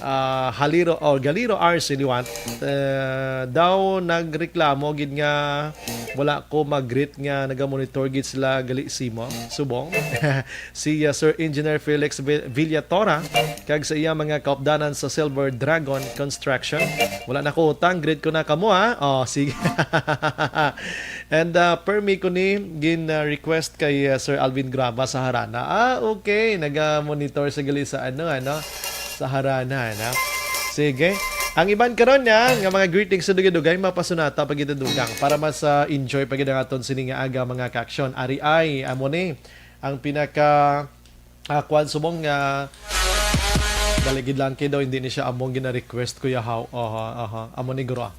uh, Haliro or Galiro R C Liwat, uh, daw nagreklamo gid nga wala ko mag-greet nga naga-monitor gid sila gali simo, subong. Si, uh, Sir Engineer Felix Vi-, Villatora kag sa iya mga kaupdanan sa Silver Dragon Construction. Wala na ko utang, greet ko na kamo, ha? Oh, sige. And, uh, permi ko ni gin, uh, request kay, uh, Sir Alvin Graba sa Harana. Ah, okay. Naga-monitor sa gali sa ano, ano, sa Harana, ano. Sige. Ang iban karon niya, nga mga greetings sa dugay-dugay, mapasunata pa gid dugang para mas, uh, enjoy pa gid ang aton sini nga aga, mga ka-aksyon. Ari ay, amo ni ang pinaka, ah, kwan subong nga, dali gid lang kay daw, hindi ni siya among gina-request, Kuya Haw. Aha, aha. Amo ni guro, ah.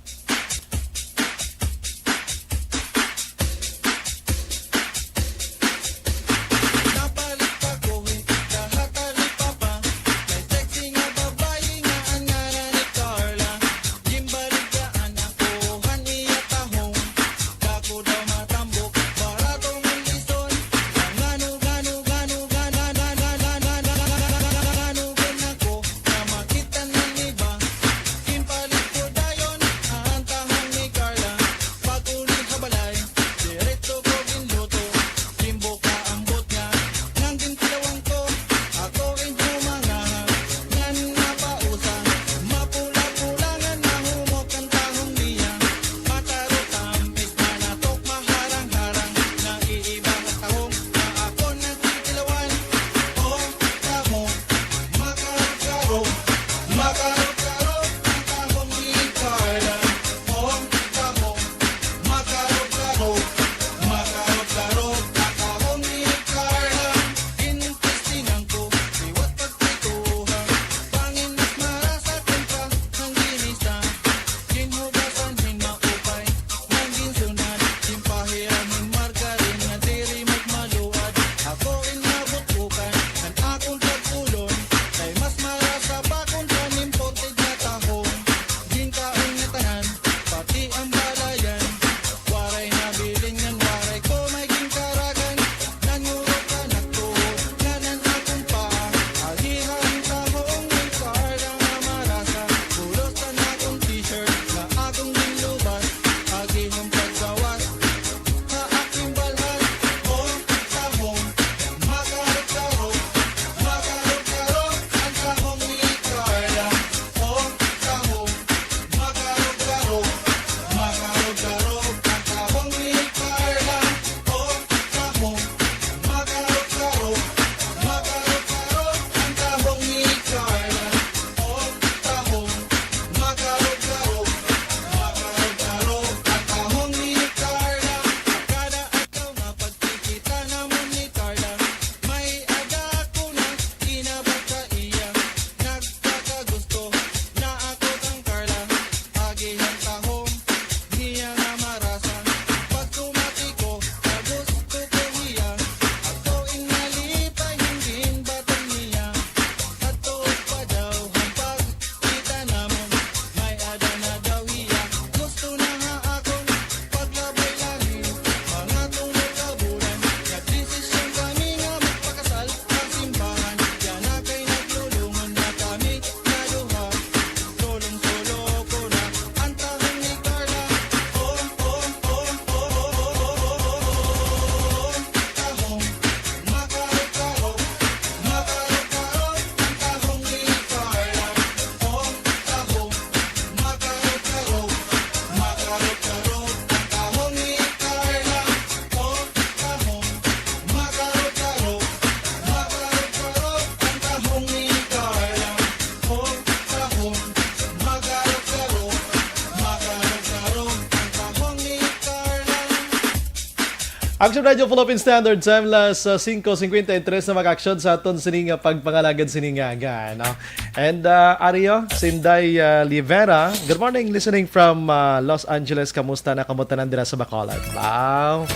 Action Radio Philippine Standard Time, las, uh, singko singkwenta y tres na, mag-action sa aton sini nga pagpangalagad sini nga aga, no? And, uh, Ario, Sinday, uh, Livera, good morning, listening from, uh, Los Angeles. Kamusta na kamo tanan dira sa Bacolod? Wow!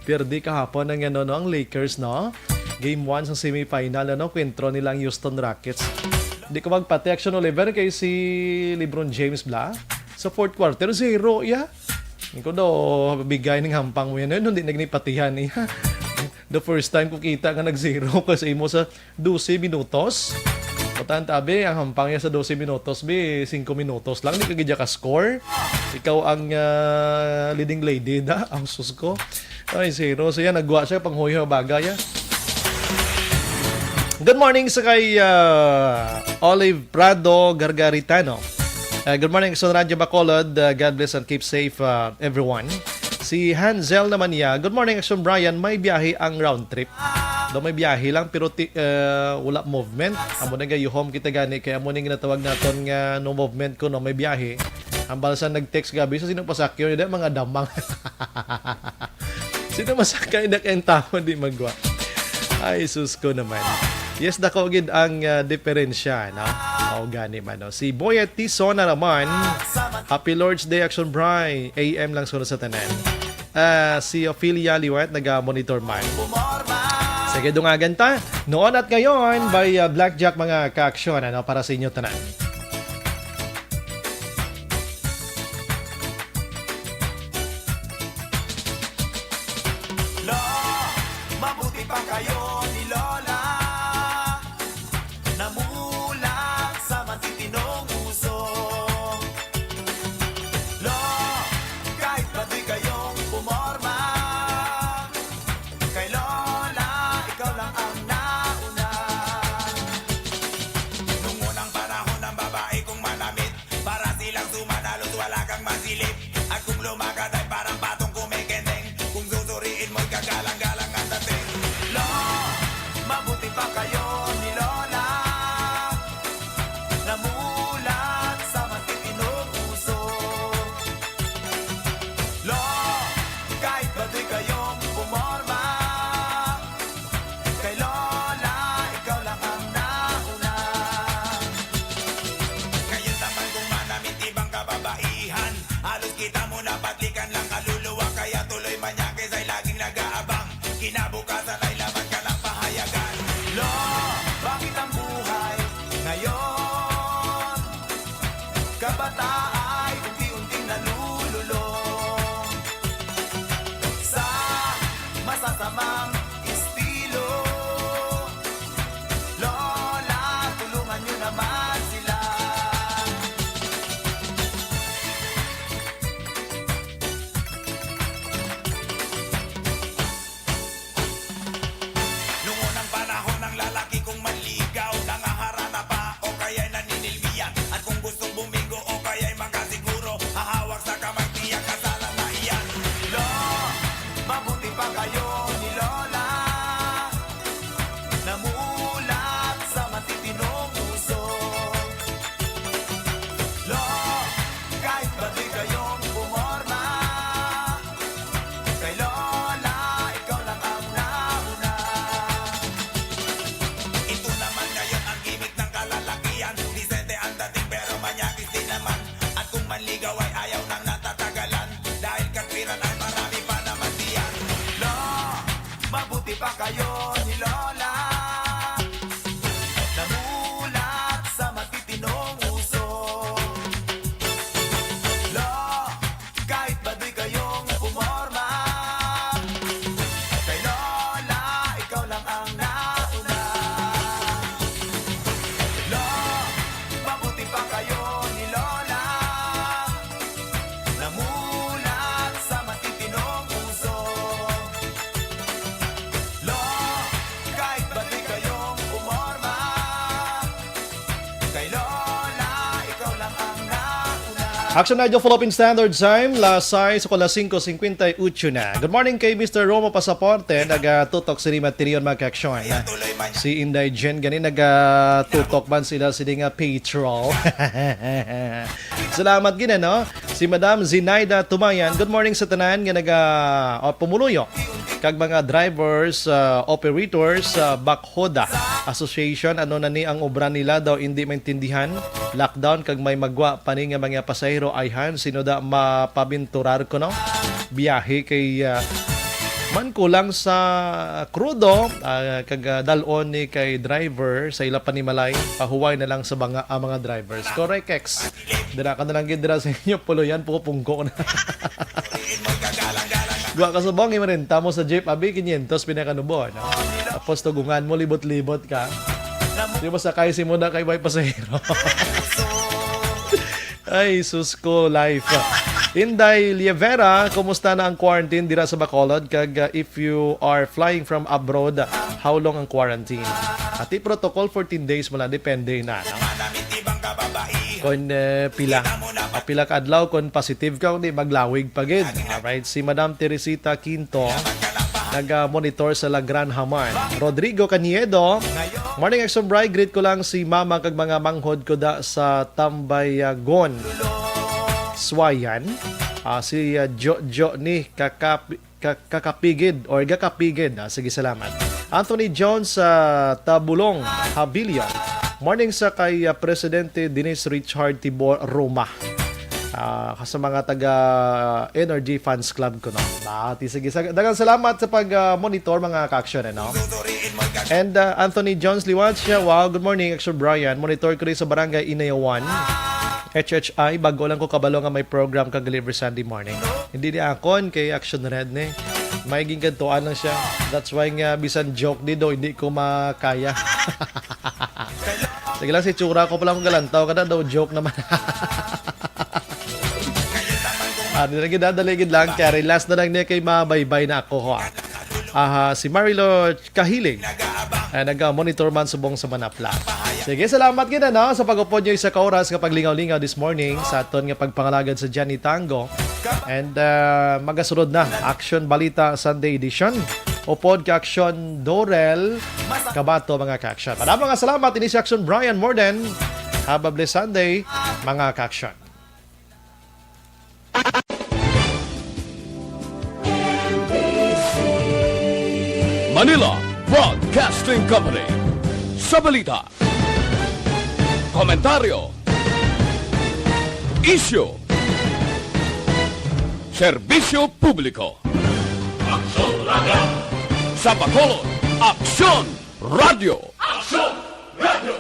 Pirdi kahapon ang, ano, no, ang Lakers, no? Game one sa semifinal, ano, kwentro nila ang Houston Rockets. Di ko magpati, Action Oliver, kay si LeBron James bla. Sa fourth quarter, zero, ya. Ikaw daw, bigay ning hampang mo yan. Ano, hindi na ginipatihan niya. The first time ko kita nga nag-zero ka sa imo sa dose minutos. Matan tabi, ang hampang niya sa dose minutos, bi, singko minutos lang, di ka gidya ka score. Ikaw ang, ah, leading lady, da? Ang sus ko. Ay, zero. So yan, nagwa siya, panghuyo, bagay, ah. Good morning sa kay, ah, Olive Prado Gargaritano. Uh, good morning, Action Radyo Bacolod. Uh, God bless and keep safe, uh, everyone. Si Hansel naman niya, "Good morning, Action Brian. May biyahe ang round trip." Daw may biyahe lang, pero ti-, uh, wala movement. Amo na gayuhom kita gani, kaya amo ning ginatawag naton nga no movement ko, no may biyahe. Ang balsa nag-text gabi, so sino pasakyo? Hindi, mga damang. Sino masakay na kayang tao di magwa? Ay, sus ko naman. Yes, dako gid ang, ah, diferensya, no? Mao gani man, no? Si Boyet Tison na naman. Happy Lord's Day, Action Bry. A M lang sunod sa tanan. Ah, si Ophelia Liwat, naga-monitor man. Sige, dungagan ta. Noon at ngayon, by, ah, Blackjack, mga ka-action, ano, para sa inyo tanan. Lo, mabuti pa kayo ni Lola. Namulat sa matitinong uso. Lo, kahit baduy kayong pumorma, kay Lola, ikaw lang ang nauna. Nung unang panahon, ang babae kong manamit, para silang sumanalos, wala kang masilip. At kung lumakad ay parang patong kumikending, kung susuriin mo'y kagalang-galang ang dating. Lo, mabuti pa kayo ni Lola. Namulat sa matitinong uso. Lo, kahit baduy kayong pumorma, kay Lola, ikaw lang ang nauna. Ngayon naman kung manamit ibang kababaihan, halos kita mo na patikan lang kaluluwa, kaya tuloy manyakis ay laging nag-aabang. Kinabukasan ay laban ka ng pahayagan. Lo, bakit ang buhay ngayon? Kabataay unti-unting nalululong sa masasamang estilo. Lola, tulungan niyo naman sila. Nung unang panahon, ang lalaki kong manligaw, nangaharana pa o kaya'y naninilbihan. At kung gustong bumigo o kaya'y makasiguro, hahawak sa kamay, tiyak kasalan na iyan. Lo, mabuti pa kayo ni Lola. Namulat sa matitinong uso. Lo, kahit baduy kayong pumorma, kay Lola, ikaw lang ang nauna. Ito naman ngayon ang gimmick ng kalalakihan. Disente ang dating pero manyakis din naman. At kung manligaw ay ayaw nang natatagalan, dahil katwiran ay marami pa naman diyan. Lo, mabuti pa kayo ni Lola. Namulat sa matitinong uso. Lo, kahit baduy kayong pumorma, kay Lola, ikaw lang ang nauna. Lo, mabuti pa kayo ni Lola. Namulat sa matitinong uso. Lo, kahit baduy kayong pumorma, kay Lola, ikaw lang ang nauna. Action Radio Philippine Standard Time, las sais o las singko singkwenta y ocho na. Good morning kay Mister Romo Pasaporte, nagatutok sa Lima Tirion, mga ka-action. Si Inday Jen gani nagatutok man sila sini nga patrol. Salamat gina, no? Si Madam Zinaida Tumayan, good morning sa tanan nga naga, o, pumuluyo. kag mga drivers, ah, operators sa Bakhoda Association, ano na ni ang obra nila daw indi maintindihan. Lockdown kag may magwa pa ni nga mga pasahero, ayhan, sino da mapabinturar ko, no? Biyahe kay, ah, man kulang sa krudo, ah, kag, ah, dal-on ni kay driver sa ila panimalay, pahuway na lang sa mga, ah, mga drivers. Correct, X. Dira ka na lang gid dira sa inyo, puluyan, pupungko na. Gwa ka subong, imarenta mo sa jeep, abi, kinyentos pinakanubo, no? Tapos tugungan mo, libot-libot ka. Di mo sakay si muna kay may pasahero. Ay, sus ko, life. Inday Lievera, kumusta na ang quarantine dira sa Bacolod? Kag, uh, if you are flying from abroad, how long ang quarantine? Ati protocol, fourteen days mo lang, depende na, no? Kung, eh, pila, pila ka adlaw, kung positive ka, kung di, maglawig pa gid. Alright, si Madam Teresita Quinto, nag-monitor sa La Gran Hamar. Rodrigo Caniedo, morning, Action Bri. Greet ko lang si Mama kag mga manghod ko da sa Tambayagon, Suayan. Ah, si, ah, Jo, Jo ni Kakap-, Ka-, Kakapigid or Gakapigid. Ah, sige, salamat. Anthony Jones sa Tabulong, Habilia. Morning sa kay, ah, Presidente Dennis Richard Tibor Roma. Ah, sa mga taga N R G Fans Club ko, no? Ah, ti-, sige, sa-, daghang salamat sa pag, ah, monitor, mga ka-action, eh, no? And, ah, Anthony Jones Liwat siya, wow, good morning, Action Brian. Monitor ko rin sa Barangay Inayawan, H H I. Bago lang ko kabalo nga may program kag live Sunday morning. Hindi ni akon kay Action Red ni. May gingantuan lang siya. That's why nga bisan joke di do, hindi ko makaya. Sige lang, si tsura ko pala akong galantaw. Kada daw joke naman. Ah, di na gid, dali gid lang. Kaya last na lang niya kay mabaybay na ako, ho, ah. Aha, si Marilo Kahiling. Ah, nag-monitor man subong sa Manapla. Sige, salamat gid, ano, sa pag-upod niyo isa ka oras nga paglingaw-lingaw this morning sa aton nga pagpangalagad sa Johnny Tango. And, ah, magasunod na Action Balita Sunday Edition. Upod ka Action Dorel Kabato, mga ka-action. Madamo nga salamat. Ini si Action Brian Morden. Have a blessed Sunday, mga ka-action. Manila Broadcasting Company. Sa balita, komentaryo, isyu, serbisyo publiko. Aksyon Radio. Sa Bacolod, Aksyon Radio. Aksyon Radio.